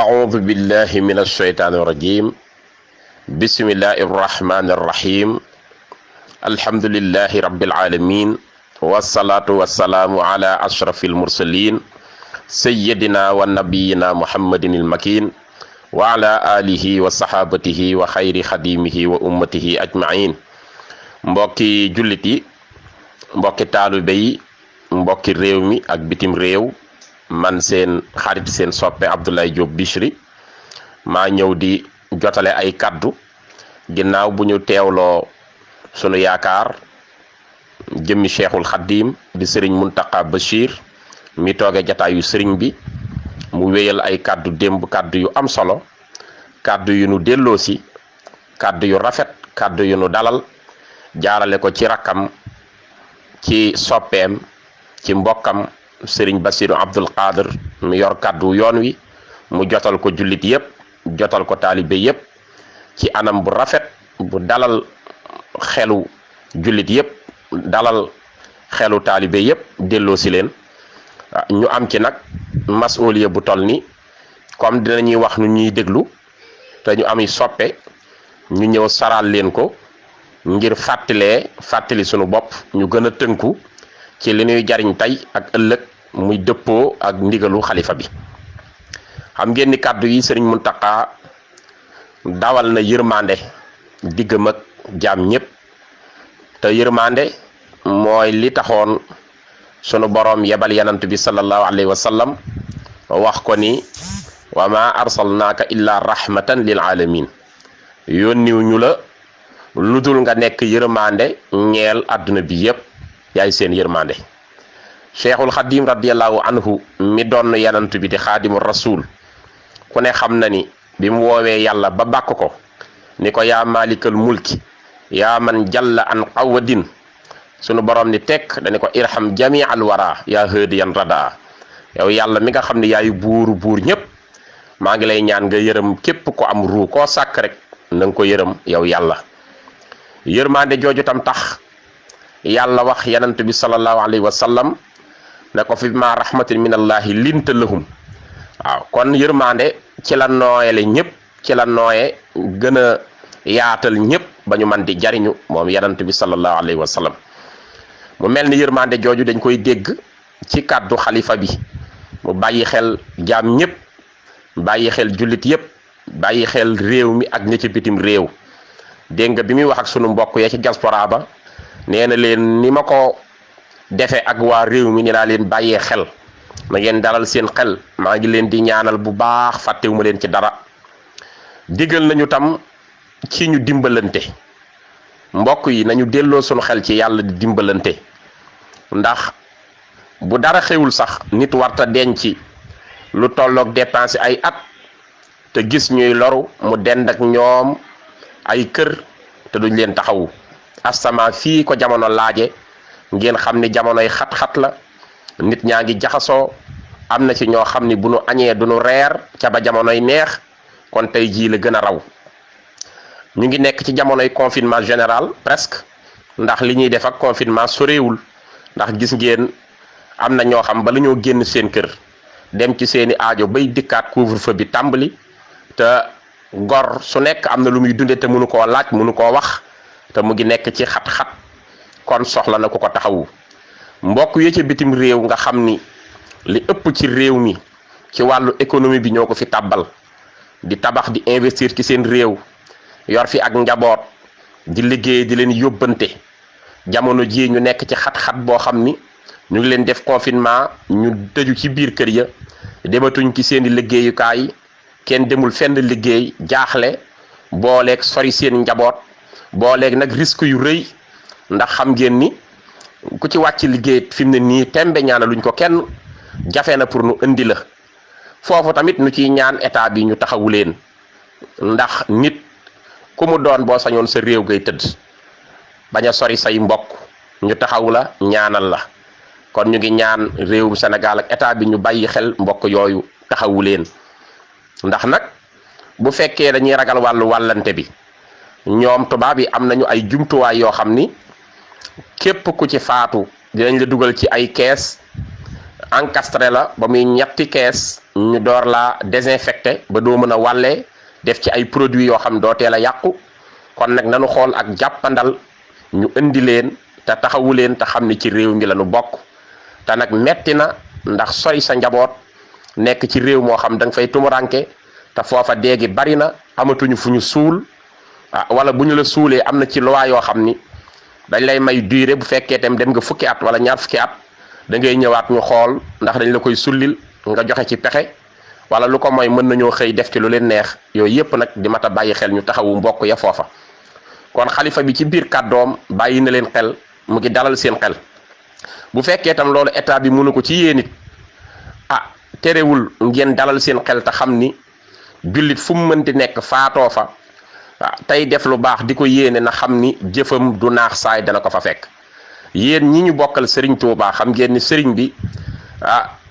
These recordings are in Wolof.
أعوذ بالله من الشيطان الرجيم بسم الله الرحمن الرحيم الحمد لله رب العالمين والصلاة والسلام على أشرف المرسلين سيدنا ونبينا محمد المكين وعلى آله وصحابته وخير خديمه وأمته أجمعين mbokki jullit yi mbokki taalibe yi mbokki réew mi ak bitim réew man seen xarit seen soppe Abdoulaye Diop Bichri maa ñëw di jotale ay kaddu ginnaaw bu ñu teewloo sunu yaakaar jëmmi Cheikhul Khadim di sëriñ Muntaqa Bachir mi tooge jataayu sëriñ bi mu wéyal ay kaddu démb kaddu yu am solo kaddu yu nu delloosi kaddu yu rafet kaddu yu nu dalal jaarale ko ci rakkam ci soppeem ci mbokkam sëriñ Basiru Abdul Qadir mi yor kaddu yoon wi mu jotal ko jullit yépp jotal ko taalibe yépp ci anam bu rafet bu dalal xelu jullit yépp dalal xelu taalibe yépp delloo si leen ñu am ci nag masuuliya bu toll ni comme dinañuy wax nu ñuy déglu te ñu ami soppe ñu ñëw saral leen ko ngir fàttali sunu bopp ñu gën a tënku ci li ñuy jariñ tey ak ëllëg muy dëppoo ak ndigalu xalifa bi xam ngeen ni kàddu yi sëriñ Muntaqa dawal na yërmande diggam ak jaam ñépp te yërmande mooy li taxoon sunu boroom yebal yanant bi sallallahu alayhi wa sallam wax ko ni wa ma arsalnaaka illa rahmatan lil alamin yónniw ñu la lu dul nga nekk yërmande ñeel àdduna bi yépp yaay seen yërmande Cheikhul Khadim radiyallahu anhu mi doon yanant bi di xaadimu rasul ku ne xam na ni bi mu woowee yàlla ba bàkk ko ni ko yaa malikal mulki yaa man jalla an qawadin sunu borom ni tekk dani ko irham jami al wara yaa hëdiyan rada yow yàlla mi nga xam ne yaayu buur ñépp maa ngi lay ñaan nga yërëm képp ko am ruu koo sàkk rek na nga ko yërëm yow yàlla yërmande jooju tam tax yàlla wax yanant bi sallallahu alayhi wa sallam ne ko fi ma rahmatin minallahi linta lahum waaw kon yërmande ci la nooyale ñëpp ci la nooye gën a yaatal ñëpp ba ñu man di jariñu moom yanant bi sallallahu alayhi wa sallam mu mel ni yërmande jooju dañ koy dégg ci kàddu xalifa bi mu bàyyi xel jaam ñëpp bàyyi xel jullit yëpp bàyyi xel réew mi ak ña ci bitim réew dégg nga bi muy wax ak sunu mbokk ya ci diaspora ba nee na leen ni ma ko defe ak waa réew mi ni laa leen bàyyee xel na ngeen dalal seen xel maa ngi leen di ñaanal bu baax fàttewuma leen ci dara digal nañu tam ci ñu dimbalante mbokk yi nañu delloo sunu xel ci yàlla di dimbalante ndax bu dara xewul sax nit warta denc lu tolloog dépenser ay at te gis ñuy loru mu dend ak ñoom ay kër te duñ leen taxawu astama fii ko jamono laaje ngeen xam ni jamonoy xat-xat la nit ñaa ngi jaxasoo am na ci ñoo xam ni bu nu añee du nu reer ca ba jamonoy neex kon tey jii la gën a raw ñu ngi nekk ci jamonoy confinement général presque ndax li ñuy def ak confinement soreewul ndax gis ngeen am na ñoo xam ba la ñoo génn seen kër dem ci seeni aajo bay dikkaat couvre-feu bi tàmbali te gor su nekk am na lu muy dunde te mënu koo laaj mënu koo wax te mu ngi nekk ci xat-xat kon soxla na ku ko taxawu mbokk yi ci bitim réew nga xam ni li ëpp ci réew mi ci wàllu économie bi ñoo ko fi tàbbal di tabax di investir ci seen réew yor fi ak njaboot di liggéey di leen yóbbante jamono ji ñu nekk ci xat-xat boo xam ni ñu ngi leen def confinement ñu tëju ci biir kër ya dematuñ ci seeni liggéeyukaay kenn demul fenn liggéey jaaxle booleeg sori seen njaboot booleeg nag risque yu rëy ndax xam ngeen ni ku ci wàcc liggéey fi mu ne nii tembe ñaana luñ ko kenn jafe na pour nu indi la foofu tamit nu ciy ñaan état bi ñu taxawu leen ndax nit ku mu doon boo sañoon sa réew ngay tëdd bañ a sori say mbokk ñu taxawu la ñaanal la kon ñu ngi ñaan réewum Sénégal ak état bi ñu bàyyi xel mbokk yooyu taxawu leen ndax nag bu fekkee dañuy ragal wàllu wàllante bi ñoom tubaab yi am nañu ay jumtuwaay yoo xam ni képp ku ci faatu dinañ la dugal ci ay kees encastré la ba muy ñetti kees ñu door laa désinfecté ba doo mën a wàllee def ci ay produits yoo xam doo teel a yàqu. kon nag nanu xool ak jàppandal ñu indi leen te taxawu leen te xam ni ci réew mi la nu bokk te nag metti na ndax sori sa njaboot nekk ci réew moo xam da nga fay tumuranke te foofa déegi bari na amatuñu fu ñu suul wala bu ñu la suulee am na ci loi yoo xam ni dañ lay may durée bu fekkee tam dem nga fukki at wala ñaar fukki at da ngay ñëwaat ñu xool ndax dañ la koy sullil nga joxe ci pexe wala lu ko mooy mën nañoo xëy def ci lu leen neex yooyu yépp nag di mat a bàyyi xel ñu taxawu mbokk ya foofa. kon xalifa bi ci biir kàddoom bàyyi na leen xel mu ngi dalal seen xel bu fekkee tam loolu état bi mënu ko ci yéen it terewul ngeen dalal seen xel te xam ni jullit fu mu mënti nekk faatoo fa tey def lu baax di ko yéene na xam ni jëfam du naax saay dana ko fa fekk. yéen ñi ñu bokkal Serigne Touba xam ngeen ni Serigne bi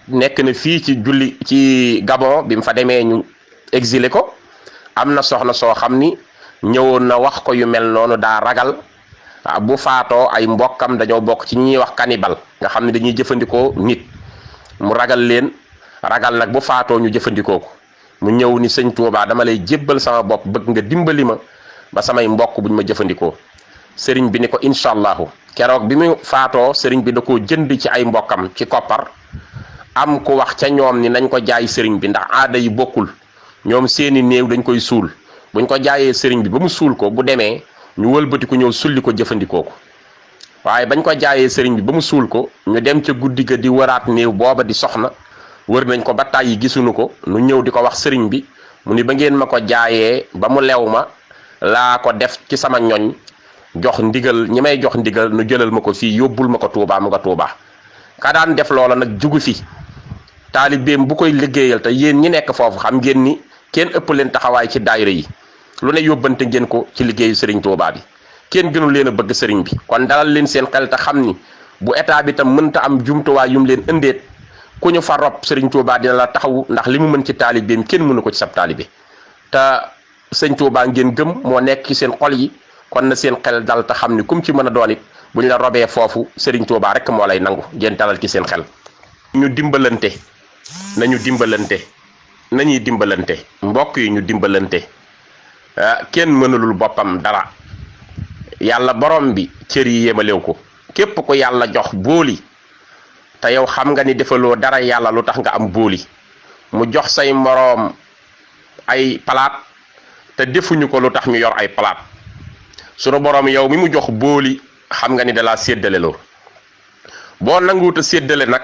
nekk na fii ci Gabon bi mu fa demee ñu exilé ko am na soxna soo xam ni ñëwoon na wax ko yu mel noonu daa ragal bu faatoo ay mbokkam dañoo bokk ci ñuy wax cannibal nga xam ne dañuy jëfandikoo nit mu ragal leen ragal nag bu faatoo ñu jëfandikoo ko mu ñëw ni sëñ Touba dama lay jébbal sama bopp bëgg nga dimbali ma ba samay mbokk buñ ma jëfandikoo sëriñ bi ni ko incha allahu keroog bi mu faatoo sëriñ bi da koo jënd ci ay mbokkam ci koppar am ku wax ca ñoom ni nañ ko jaay sëriñ bi ndax aada yi bokkul ñoom seeni néew dañ koy suul buñ ko jaayee sëriñ bi ba mu suul ko bu demee ñu wëlbati ko ñëw sulli ko jëfandikoo ko waaye bañ ko jaayee sëriñ bi ba mu suul ko ñu dem ca guddi ga di wëraat néew booba di soxna wër nañ ko ba tàyyi gisuñu ko nu ñëw di ko wax sëriñ bi mu ni ba ngeen ma ko jaayee ba mu lew ma laa ko def ci sama ñoñ jox ndigal ñi may jox ndigal nu jëlal ma ko fii yóbbul ma ko Tuubaa mu nga Tuubaa ka daan def loola nag jugu fi taalibeem bu koy liggéeyal te yéen ñi nekk foofu xam ngeen ni kenn ëpp leen taxawaay ci daayira yi lu ne yóbbante ngeen ko ci liggéeyu sëriñ Tuubaa bi kenn gënu leen a bëgg sëriñ bi kon dalal leen seen xel te xam ni bu état bi tam mënta am jumtuwaay yum leen ëndeet ku ñu fa rob sëriñ Tuubaa dina la taxawu ndax li mu mën ci taalibeem kenn mënu ko ci sab taalibe te sëñ Tuubaa ngeen gëm moo nekk ci seen xol yi kon na seen xel dal te xam ni kum ci mën a doon it bu ñu la robee foofu sëriñ Tuubaa rek moo lay nangu ngeen dalal ci seen xel. ñu dimbalante nañu dimbalante nañuy dimbalante mbokk yi ñu dimbalante kenn mënulul boppam dara yàlla borom bi cër yi yemalew ko képp ko yàlla jox booli te yow xam nga ni defaloo dara yàlla lu tax nga am booli mu jox say moroom ay palaat te defuñu ko lu tax ñu yor ay palaat sunu borom yow mi mu jox booli xam nga ni dalaa séddale loo boo nanguwut a séddale nag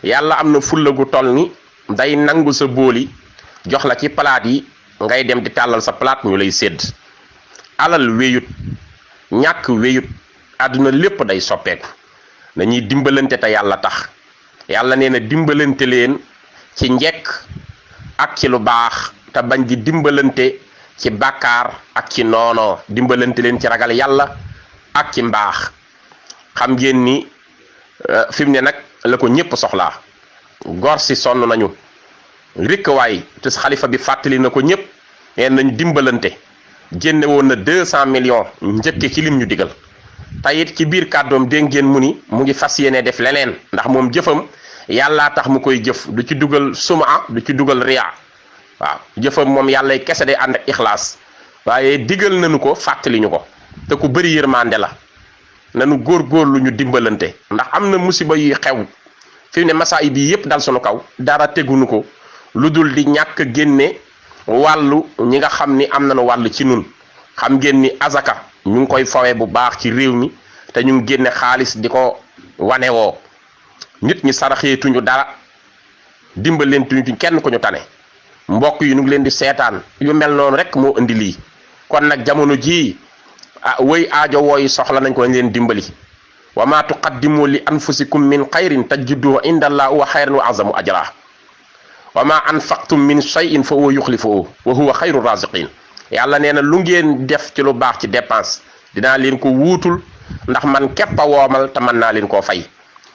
yàlla am na fulla gu toll ni day nangu sa booli jox la ci palaat yi ngay dem di tàllal sa palaat ñu lay sédd alal wéyut ñàkk wéyut àdduna lépp day soppeeku dañuy dimbalante te yàlla tax yàlla nee na dimbalante leen ci njekk ak ci lu baax te bañ di dimbalante ci bàkkaar ak ci noonoo dimbalante leen ci ragal yàlla ak ci mbaax xam ngeen ni fi mu ne nag la ko ñépp soxlaa gor si sonn nañu rikk waay te xalifa bi fàttali na ko ñépp nee nañ dimbalante génne woon na 200 millions njëkke ci lim ñu digal tayit ci biir kàddoom dégg ngeen mu ni mu ngi fas yéene def leneen ndax moom jëfam yàllaa tax mu koy jëf du ci dugal suma du ci dugal riya waaw jëfam moom yàllay kese day ànd ak ixlaas waaye digal nañu ko fàttali ñu ko te ku bëri yërmande la nanu góorgóorlu ñu dimbalante ndax am na musiba yuy xew fi ne masaay bi yépp dal sunu kaw dara tegunu ko lu dul di ñàkk génne wàllu ñi nga xam ni am nañu wàll ci nun xam ngeen ni azaka ñu ngi koy fawe bu baax ci réew mi te ñu ngi génne xaalis di ko wanewoo nit ñi saraxeetuñu dara dimbaleentuñu kenn ku ñu tane mbokk yi ñu ngi leen di seetaan yu mel noonu rek moo indi lii kon nag jamono jii wëy aajo wooyi soxla nañ ko lañ leen dimbali wa ma tuqaddimu li anfusikum min xayrin tajiduhu inda allah wa xayran wa azamu ajra wa ma anfaqtum min shay'in fa huwa yuxlifuhu wa huwa xayru raziqin yàlla nee na lu ngeen def ci lu baax ci dépense dinaa leen ko wuutul ndax man képp a woomal te mën naa leen koo fay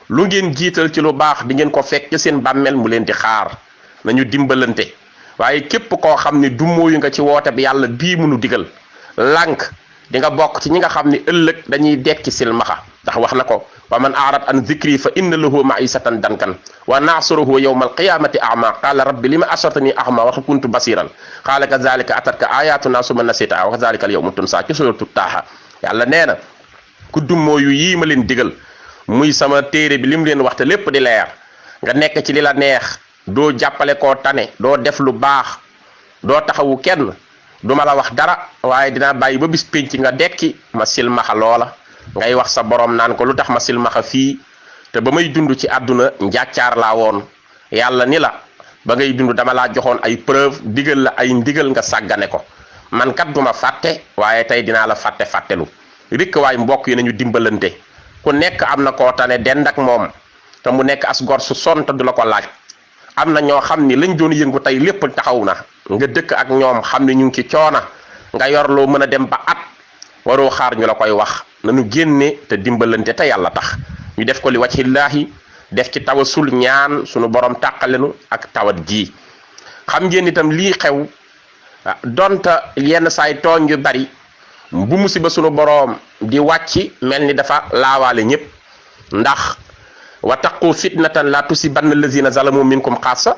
lu ngeen jiital ci lu baax di ngeen ko fekk ci seen bàmmeel mu leen di xaar nañu dimbalante waaye képp koo xam ne du mooyu nga ci woote bi yàlla bii munu digal lànk di nga bokk ci ñi nga xam ni ëllëg dañuy dekki silmaxa ndax wax na ko wa man a'rad an dhikri fa inna lahu ma'isatan dankan wa na'suruhu yawma alqiyamati a'ma qala rabbi lima ashartani a'ma wa kuntu basiran qala kadhalika atatka ayatuna summa nasitaha wa kadhalika al-yawma tunsa ci suratu Taaha yàlla nee na ku dummoo yu yii ma leen digal muy sama téere bi lim leen waxte lépp di leer nga nekk ci li la neex doo jàppale koo tane doo def lu baax doo taxawu kenn duma la wax dara waaye dinaa bàyyi ba bis pénc nga dekki ma silmaxa loola ngay wax sa borom naan ko lu tax ma silmaxa fii te ba may dund ci àdduna njàccaar laa woon yàlla ni la ba ngay dund dama laa joxoon ay preuve digal la ay ndigal nga sàggane ko man kat duma fàtte waaye tey dinaa la fàttelu rikk waay mbokk yi nañu dimbalante ku nekk am na koo tane dend ak moom te mu nekk as gor su sonn te du la ko laaj am na ñoo xam ni lañ doon yëngu tey lépp taxaw na nga dëkk ak ñoom xam ne ñu ngi ci coona nga yor loo mën a dem ba at waroo xaar ñu la koy wax nañu génne te dimbalante te yàlla tax ñu def ko li wajhillaahi def ci tawasul ñaan sunu borom tàqalenu ak tawat ji xam ngeen itam lii xew donta yenn saay tooñ yu bari bu musiba sunu borom di wàcc mel ni dafa laawaale ñëpp ndax wa taqu fitnatan la tusibanna allazina zalamu minkum xaasa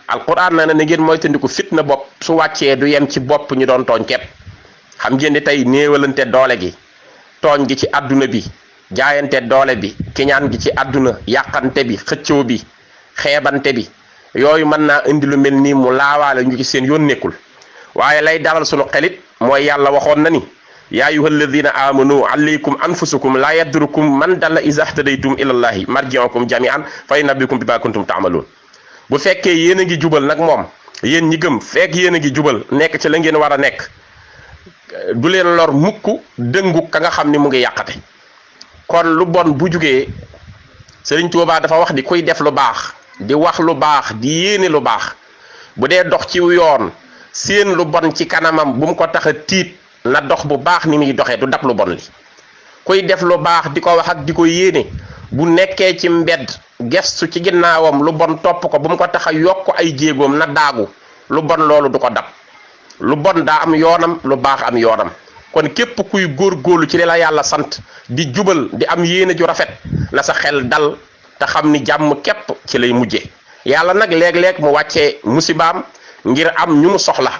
alquran na ne ngeen moytandiku fitna bopp su wàccee du yem ci bopp ñu doon tooñ kepp xam ngeen ni tey néewalante doole gi tooñ gi ci àdduna bi jaayante doole bi kiñaan gi ci àdduna yàqante bi xëccoo bi xeebante bi yooyu mën naa indi lu mel nii mu laawaale ñu ci seen yoon nekkul waaye lay dalal sunu xelit mooy yàlla waxoon na ni yaa ayyuha alladina amanu alaykum anfusukum la yadrukum man dalla iza htadaytum ilallahi marji'ukum jami'an fa yunabbi'ukum bima kuntum ta'malun bu fekkee yéen a ngi jubal nag moom yéen ñi gëm fekk yéen a ngi jubal nekk ci la ngeen war a nekk du leen lor mukk dëngu ka nga xam ni mu ngi yàqate kon lu bon bu jugee Sëriñ Tuubaa dafa wax di kuy def lu baax di wax lu baax di yéene lu baax bu dee dox ci yoon seen lu bon ci kanamam bu mu ko tax a tiit na dox bu baax ni muy doxee du dab lu bon li kuy def lu baax di ko wax ak di ko yéene bu nekkee ci mbedd gestu ci ginnaawam lu bon topp ko bu mu ko tax a yokk ay jéegoom na daagu lu bon loolu du ko dab lu bon daa am yoonam lu baax am yoonam kon képp kuy góorgóorlu ci li la yàlla sant di jubal di am yéene ju rafet na sa xel dal te xam ni jàmm képp ci lay mujje yàlla nag léeg-léeg mu wàccee musibaam ngir am ñu mu soxla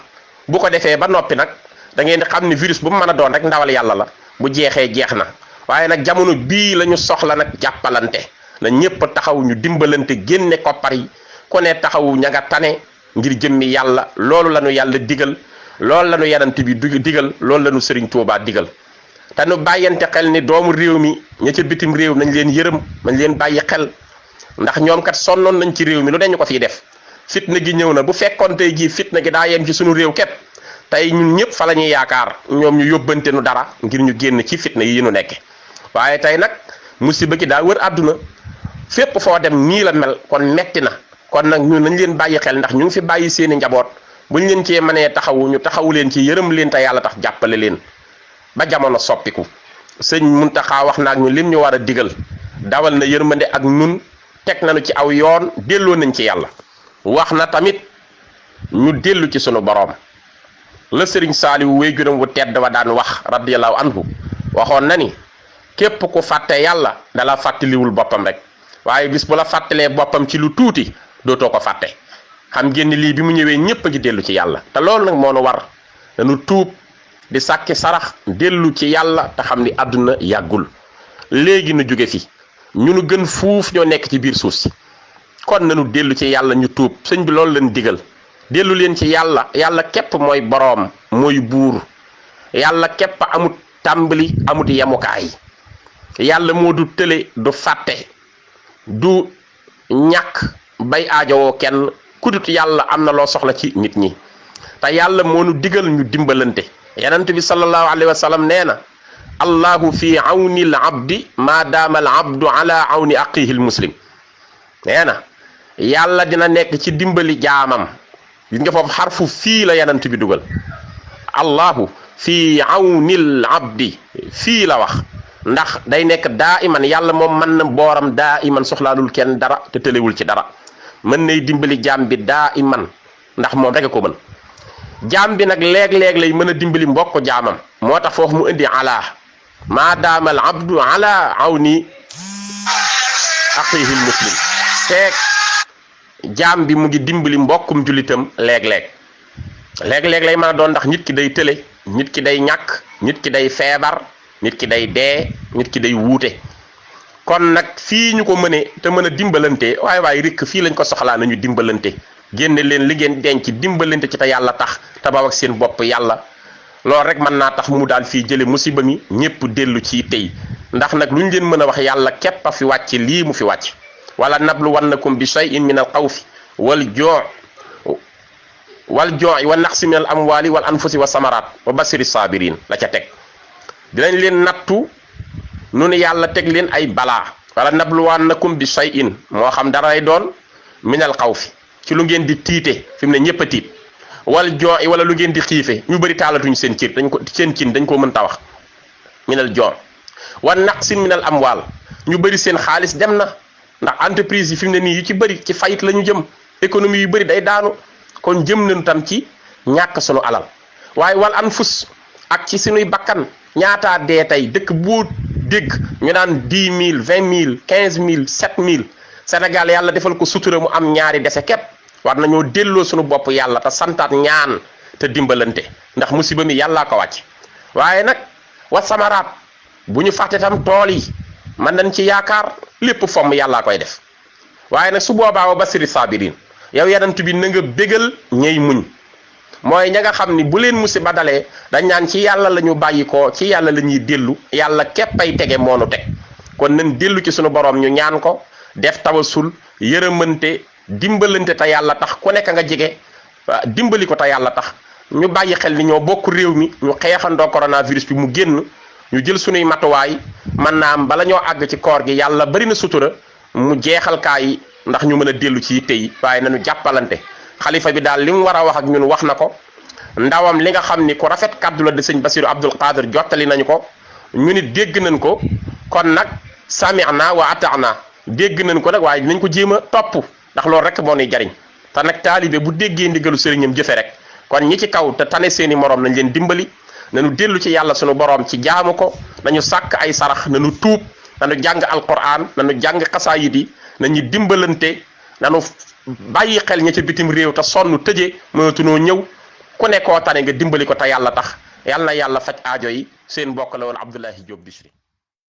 bu ko defee ba noppi nag da ngeen di xam ni virus bu mu mën a doon rek ndawal yàlla la bu jeexee jeex na waaye nag jamono bii la ñu soxla nag jàppalante na ñépp taxaw ñu dimbalante génne koppar yi ku ne taxawu ña nga tane ngir jëmmi yàlla loolu la ñu yàlla digal loolu la ñu yanant bi digal loolu la ñu Sëriñ Tuubaa digal te nu bàyyante xel ni doomu réew mi ña ca bitim réew nañ leen yërëm nañ leen bàyyi xel ndax ñoom kat sonnoon nañ ci réew mi lu dañu ko fiy def fitna gi ñëw na bu fekkoon tey jii fitna gi daa yem ci sunu réew képp tey ñun ñëpp fa la ñuy yaakaar ñoom ñu yóbbante nu dara ngir ñu génn ci fitna yi ñu nekke waaye tey nag musiba gi daa wër àdduna fépp foo dem nii la mel kon metti na kon nag ñun nañ leen bàyyi xel ndax ñu ngi fi bàyyi seeni njaboot buñ leen cee mënee taxawu ñu taxawu leen ci yërëm leen te yàlla tax jàppale leen ba jamono soppiku sëñ Muntaxa wax na ak ñu lim ñu war a digal dawal na yërmande ak ñun teg nañu ci aw yoon delloo nañ ci yàlla wax na tamit ñu dellu ci sunu boroom la sëriñ Saaliwu wéyjuram wu tedd wa daan wax radiyallahu anhu waxoon na ni képp ku fàtte yàlla dala fàttaliwul boppam rek waaye bis bu la fàttalee boppam ci lu tuuti dootoo ko fàtte xam ngeen ni lii bi mu ñëwee ñépp a ngi dellu ci yàlla te loolu nag moo nu war dañu tuub di sàkki sarax dellu ci yàlla te xam ni àdduna yàggul léegi nu jóge fi ñu nu gën fuuf ñoo nekk ci biir suuf si kon nañu dellu ci yàlla ñu tuub sëñ bi loolu leen digal dellu leen ci yàlla yàlla képp mooy boroom mooy buur yàlla képp amut tàmbali amut yemukaay yàlla moo du tële du fàtte du ñàkk bay aajowoo kenn kudut yàlla am na loo soxla ci nit ñi te yàlla moo nu digal ñu dimbalante yonent bi sallallahu alayhi wa sallam nee na allahu fi awni al abdi ma daama al abdu ala awni aqihi al muslim nee na yàlla dina nekk ci dimbali jaamam gis nga foofu xarfu fii la yonent bi dugal allahu fi awni al abdi fii la wax ndax day nekk daa iman yàlla moom mën na booram daa iman soxlaalul kenn dara te tëlewul ci dara mën nay dimbali jaam bi daa iman ndax moom rek a ko mën jaam bi nag léeg-léeg lay mën a dimbali mbokk jaamam moo tax foofu mu indi ala maa daamal abdu ala awni axiihil muslim feek jaam bi mu ngi dimbali mbokkum jullitam léeg-léeg lay mën a doon ndax nit ki day tële nit ki day ñàkk nit ki day feebar nit ki day dee nit ki day wuute kon nag fii ñu ko mëne te mën a dimbalante waaye rikk fii lañ ko soxlaa nañu dimbalante génne leen li ngeen denc dimbalante ci te yàlla tax tabaw ak seen bopp yàlla loolu rek mën naa tax mu daal fii jële musiba mi ñëpp dellu ci tey ndax nag lu ñu leen mën a wax yàlla képp a fi wàcc lii mu fi wàcc wala nabluwannakum bi shay'in min al xawfi wal joo'i wa naqsi min al amwali wal anfusi wa samarat wa basiri sabirin la ca teg dinañ leen nattu nu ne yàlla teg leen ay balaa wala nabluwannakum bi shay'in moo xam dara lay doon min al xawfi ci lu ngeen di tiite fi mu ne ñëpp a tiit wal joo'i wala lu ngeen di xiife ñu bëri taalatuñ seen cin dañ ko mën ta wax min al joo' wa naqsin min al amwal ñu bëri seen xaalis dem na ndax entreprise yi fi mu ne nii yu ci bëri ci fayit la ñu jëm économie yu bëri day daanu kon jëm nañu tam ci ñàkk sunu alal waaye wal anfus ak ci sunuy bakkan ñaataa dee tey dëkk boo dégg ñu naan 10 000 20 000 15 000 7 000 Sénégal yàlla defal ko sutura mu am ñaari dese képp war nañoo delloo sunu bopp yàlla te santaat ñaan te dimbalante ndax musiba mi yàllaa ko wàcc waaye nag wa samaraat bu ñu fàtte tam tool yi man nañ ci yaakaar lépp fomm yàllaa koy def waaye nag su boobaa wa basiri sabirin yow yanant bi na nga bégal ñey muñ mooy ña nga xam ni bu leen musiba dalee dañ naan ci yàlla la ñu bàyyi ko ci yàlla la ñuy dellu yàlla képp ay tege moonu teg kon nañ dellu ci sunu borom ñu ñaan ko def tawasul yërëmante dimbalante te yàlla tax ku nekk nga jege dimbali ko te yàlla tax ñu bàyyi xel ni ñoo bokk réew mi ñu xeexandoo coronavirus bi mu génn ñu jël sunuy matuwaay mën naa am bala ñoo àgg ci koor gi yàlla bari na sutura mu jeexal kaa yi ndax ñu mën a dellu ci yitte yi waaye nañu jàppalante xalifa bi daal li mu war a wax ak ñun wax na ko ndawam li nga xam ni ku rafet kàddu la di sëñ Basiru Abdul Qadir jottali nañu ko ñu nit dégg nañ ko kon nag sami'na wa ata'na dégg nañ ko nag waaye dinañ ko jéem a topp ndax loolu rek moo nuy jariñ te nag taalibe bu déggee ndigalu sëriñam jëfe rek kon ñi ci kaw te tane seeni moroom nañ leen dimbali nañu dellu ci yàlla sunu boroom ci jaamu ko nañu sàkk ay sarax nañu tuub nañu jàng alquran nañu jàng xasaayid yi nañu dimbalante nañu bàyyi xel ña ca bitim réew te sonn tëje mënatunoo ñëw ku nekkoo tane nga dimbali ko te yàlla tax yàlla na yàlla faj aajo yi seen mbokk la woon Abdoulaye Diop Bichri